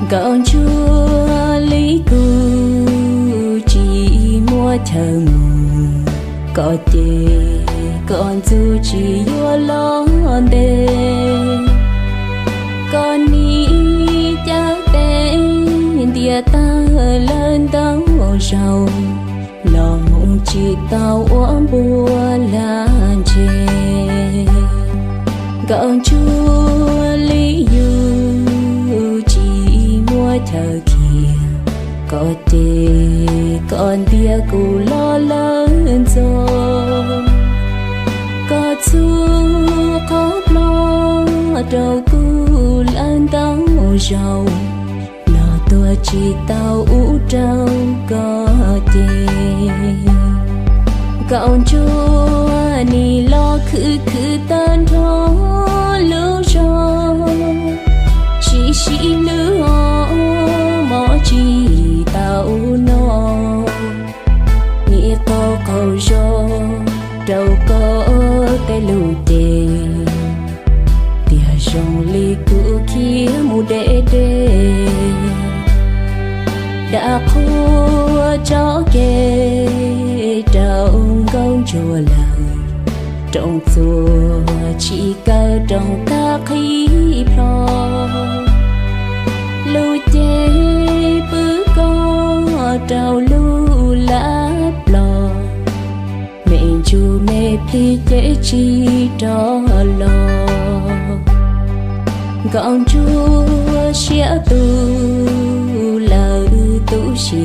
Nkauj ntsuag li kuv tsis muaj chaw mus, koj ces koj ntxub tsis yuav los ntes. Koj nim caij tes ntiag tag lawm ntau zaus, los mus tsis tau ua npua lag ntses. Nkauj ntsuag li yus tsis muaj chaw khiav, koj ces koj ntiab kuv los lawm ntxov. Koj txhua qhov ploj rau kuv lawm ntau zaus, los tuag tsis tau ub rau koj ces. Nkauj ntsuag nim los khwv khwv tag nrho lub zog, sib sib lub o mov tsis tau noj, nim qaug qaug zog rau koj tej lus ces, tiag zoo li kuv khiav mus deb deb. Dam qhua tso kev rau nkauj ntsuag lawm, rooj txuas tsis kaw rooj tag qhib plho. Lub cev pw koj rau lub lab plos, me ntsuj me plig ces tsis rov los. Nkauj ntsuag siab tu lawm tu siav